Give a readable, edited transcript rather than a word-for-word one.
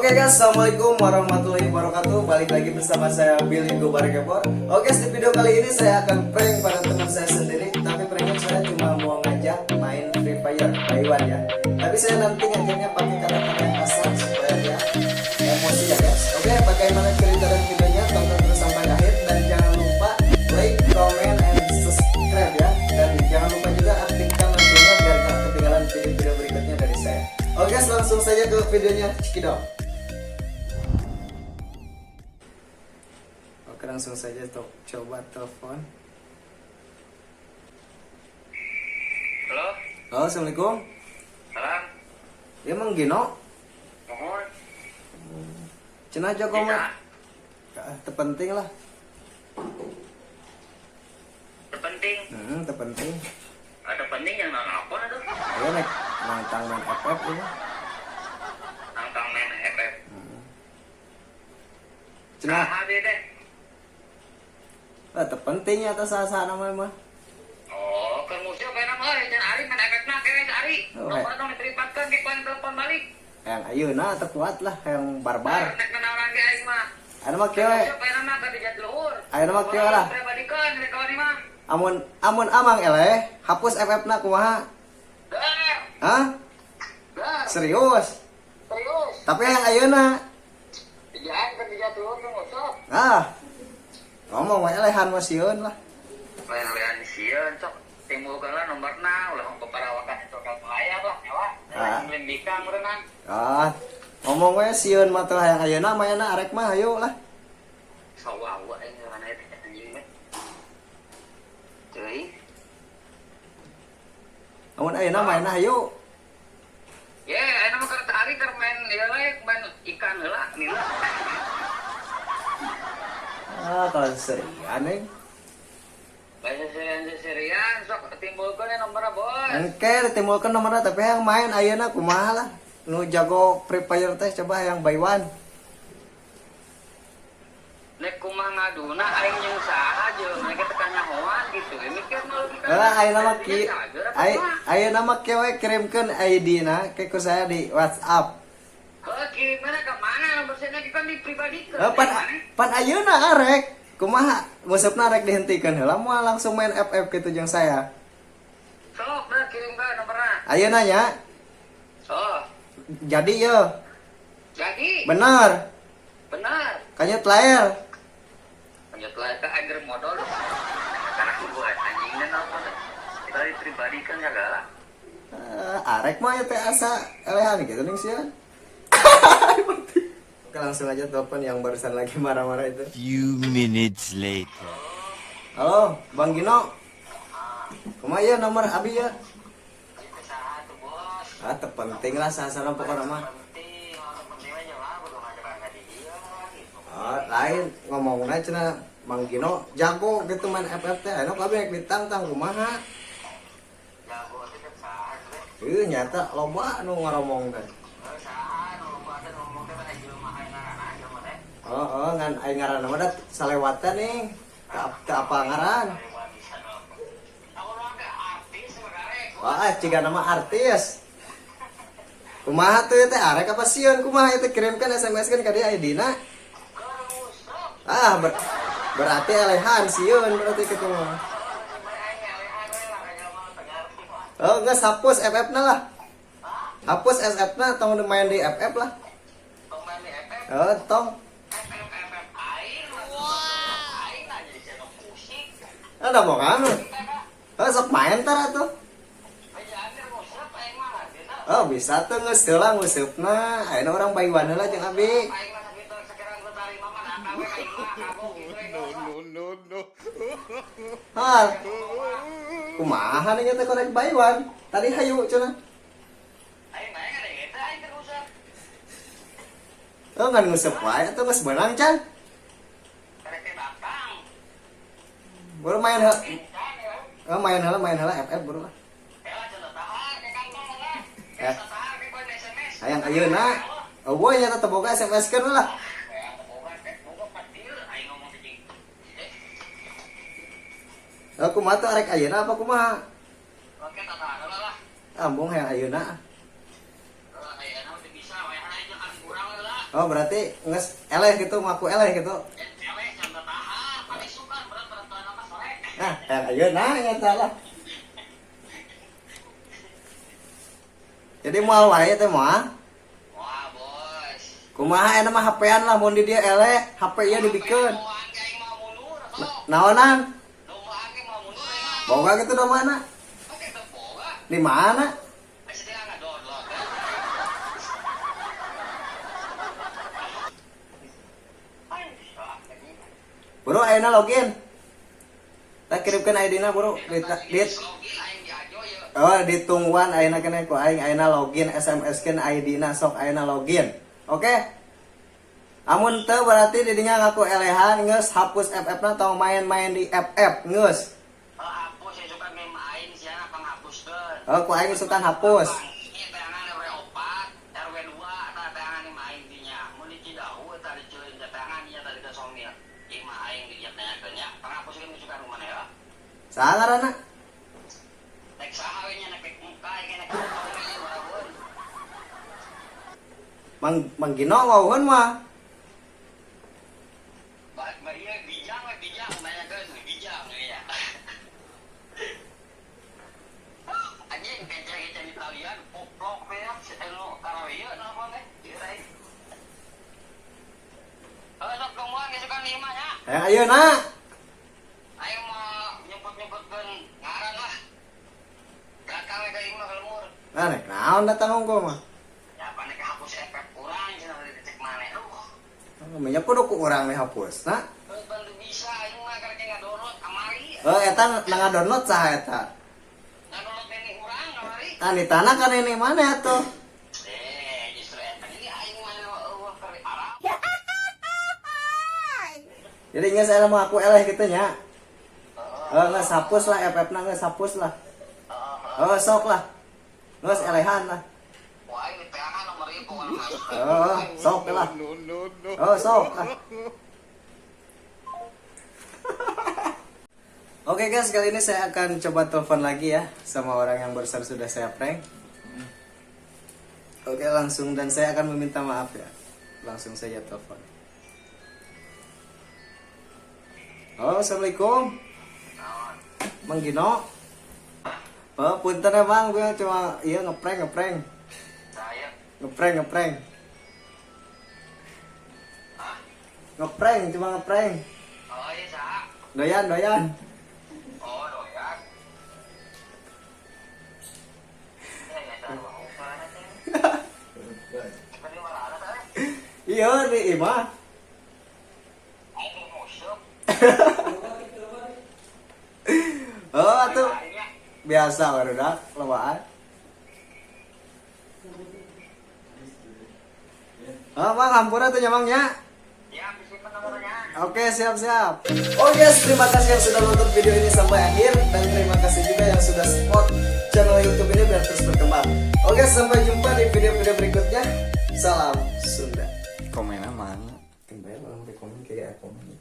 Oke guys, assalamualaikum warahmatullahi wabarakatuh. Balik lagi bersama saya Billy Gobarekepor. Oke guys, di video kali ini saya akan prank pada teman saya sendiri. Tapi pranknya saya cuma mau ngajak main Free Fire by One ya. Tapi saya nanti ngajaknya pakai kata-kata yang kasar supaya dia emosi ya guys. Oke, bagaimana cerita dan videonya? Tonton terus sampai akhir dan jangan lupa like, comment, and subscribe ya. Dan jangan lupa juga aktifkan loncengnya biar gak ketinggalan video-video berikutnya dari saya. Oke guys, langsung saja ke videonya. Cekidot. Oke, langsung saja tuh coba telepon. Halo, Halo, assalamualaikum. Salam. Ya, Mang Gino. Mohon. Cenah jago Iya. mah. Ah, terpenting lah. Terpenting. Terpenting. Ada penting yang nelpon aduh. Ayo nek nantang main FF ini. Nantang main FF. Cenah, Saha dia teh? Ah, terpenting ya atas sah nama mah. Oh, kan musuh kayak nama euy, can Ari main FF na kere si Ari. Oh, Nomor dong diteripatkeun ge kuan telepon balik. Yang ayeuna terkuat lah, yang barbar. Nek nanaonan ge aing mah. Ayeuna mah kieu we. Musuh kayak nama ka dijat luhur. Ayeuna mah kieu lah. Pribadikeun rek kawan mah. Amun amun amang eleh, hapus FF na kumaha? Dar, Hah? dar. Serius? Serius. Tapi yang ayeuna. Dijaan kan dijat luhur kan musuh. Ah. Ngomong we elehan mah sieun lah. Lain lain sieun sok timbulkeun lah nomorna ulah peparawakan itu ka layar lah nyawa. Ah. Lain bikang berenang. Ah, ngomong we sieun mah teh hayang ayeuna mainna arek mah hayu lah. Sawawa aing ngaranna teh anjing teh. Cuy. Amun ayeuna mainna hayu. Ye, ayeuna mah keur tari keur main ieu we, main ikan heula nila. Ah, kalau serian nih. Bahasa serian-serian sok timbulkeun ya nomorna bos. Engke ditimbulkeun nomorna, tapi yang main ayeuna kumaha lah. Nu jago Free Fire teh coba yang by one. Nek kumaha ngaduna aing jeung saha jeung mereka teh kanyahoan gitu. Mikir mah logika. Heeh, ayeuna mah ki ayeuna mah kieu we, kirimkeun ID na ke ku saya di WhatsApp. Heuh, kirimna ka mana nomor saya kan dipribadikeun. Heuh, pan pan ayeuna arek kumaha ngusupna, arek dihentikeun heula moal langsung main FF gitu jeung saya? Sok dah kirimkeun nomorna. Ayeuna nya? Oh, Jadi yo? Jadi. Bener? Benar. Kanyut layar. Lanjut lah ke agar modal. Karena gua anjing dan apa teh. Kita dipribadikan segala. Eh, arek mah ya teh asa elehan gitu nih sih. Oke, langsung aja telepon yang barusan lagi marah-marah itu. Few minutes later. Halo, Bang Gino. Kumaha ya nomor abi ya? Itu saha tuh bos? Ah, terpenting lah sasana pokoknya mah. Penting, orang penting aja lah, kudu ngajaran di dia gitu. Oh, lain ngomongnya cenah Bang Gino jago gitu main FF teh. Anu kabeh rek ditantang kumaha? Jago teh kan saha teh. Ih, nyata loba nu ngaromong teh. Eh, saha nu loba teh ngomong teh mana jelema aing ngaranna jelema teh. Oh, ngan aing ngaranna mah da salewatan nih. Teu apa ngaran. Lewat bisa nelpon. Aku orang teh artis sebenarnya. Wah, ciga nama artis. Kumaha tuh ya teh, arek apa sieun kumaha itu? Kirimkan SMS kan ka dia ID-na. Ah, berarti elehan sieun berarti kitu mah. Oh, enggak, hapus FF na lah. Hapus SF na, tong main di FF lah. Tong main di FF. Oh, tong. FF FF aing. Aing aja jadi pusing. Ada mau kan? Oh, sok main tar atuh. Oh, bisa tuh geus heula ngusupna. Ayeuna urang by one heula jeung abi. No, no, no. Hal. Kumaha nih teh korek by one? Tadi hayu cenah. Oh, ngan ngusup wae atuh geus beunang can. Baru main heula. Oh, main heula FF buru lah. Eh. Hayang ayeuna. Oh, nya teh boga SMS keun lah. Oh, kumaha tuh, arek ayeuna apa kumaha? Ambung hayang ayeuna. Oh, berarti geus eleh gitu, ngaku eleh gitu. Eleh can tahan, paling suka berat-berat nama sore. Nah, ayeuna ya lah. Jadi moal wae teh moal. Wah, bos. Kumaha eta mah HP-an lah mun di dia eleh, HP ieu dibikeun. Dombaan ge aing mau mundur sok. Naonan? Dombaan ge mau mundur aing mah. Boga gitu do mana? Oke, teu boga. Di mana? Masih dia ngadownload. Bro, ayeuna login. Tak kirimkeun ID-na, Bro. Di Login aing diajo ya. Oh, ditungguan ayeuna keneh ku aing, ayeuna login SMS-keun ID-na, sok ayeuna login. Oke? Amun teu berarti didinya ngaku elehan, geus hapus FF-na, tong main-main di FF geus. Oh, hapus ya suka game aing sia panghapuskeun. Oh, ku aing isukan hapus. Ieu teangan RW 4, RW 2 eta teangan imah aing dinya. Mun di Cidahu eta di Cileunca teangan ieu tadi ke Somil. Imah aing di dieu tanyakeun nya. Panghapuskeun isukan mana ya? Saha ngaranna? Rek saha we nya nek muka aing nek Somil walaupun. Mang Mang Gino wauheun mah. Balik ieu bijang we bijang tanyakeun bijang we nya. Anjing kenceng-kenceng Italian poplok we ya si anu karawe ieu nelpon teh. Ieu teh. Heuh sok tungguan isukan di imah nya. Eh, ayeuna. Aing mau nyebut-nyebutkeun ngaran lah. Datang we ka imah ka lemur. Nah, nek naon datang unggul mah. Ya apa nek hapus efek urang cenah dicek maneh. Duh. Oh, minyak kudu ku urang nih hapus. Nah, Heuh bantu bisa aing mah karek ngadownload kamari. oh eta ngadownload saha eta? Ngadownload nene urang kamari. Nah, di tanah kan ini mana atuh? Eh, justru eta ini aing mah eueuh keur Arab. Jadi geus saya mau aku eleh gitu nya. Oh, geus hapus lah FF-na, geus hapus lah. Oh, sok lah. Geus elehan lah. Wah, aing diteangan nomor ieu pokona mah. Oh, sok lah. No, no, no. Oh, sok lah. Oke guys, kali ini saya akan coba telepon lagi ya sama orang yang barusan sudah saya prank. Oke, langsung, dan saya akan meminta maaf ya. Langsung saja telepon. Oh, assalamualaikum. Naon? Mang Gino. Oh, punten ya Bang, gue cuma iya ngeprank ngeprank. Saya Ngeprank ngeprank. Hah? Ngeprank, cuma ngeprank. Oh, iya saha? Doyan, doyan. Oh, doyan. Ya, ya, saha mau mana teh? Tadi mana teh? Iya, di imah. Aing musuh. Oh, atuh biasa barudak lobaan. Oh, Bang, hampura tuh nyamangnya. Ya, bisa nomornya. Oke, siap-siap. Oh yes, terima kasih yang sudah nonton video ini sampai akhir dan terima kasih juga yang sudah support channel YouTube ini biar terus berkembang. Oke, sampai jumpa di video-video berikutnya. Salam Sunda. Komennya mana? Kembali orang komen kayak komen.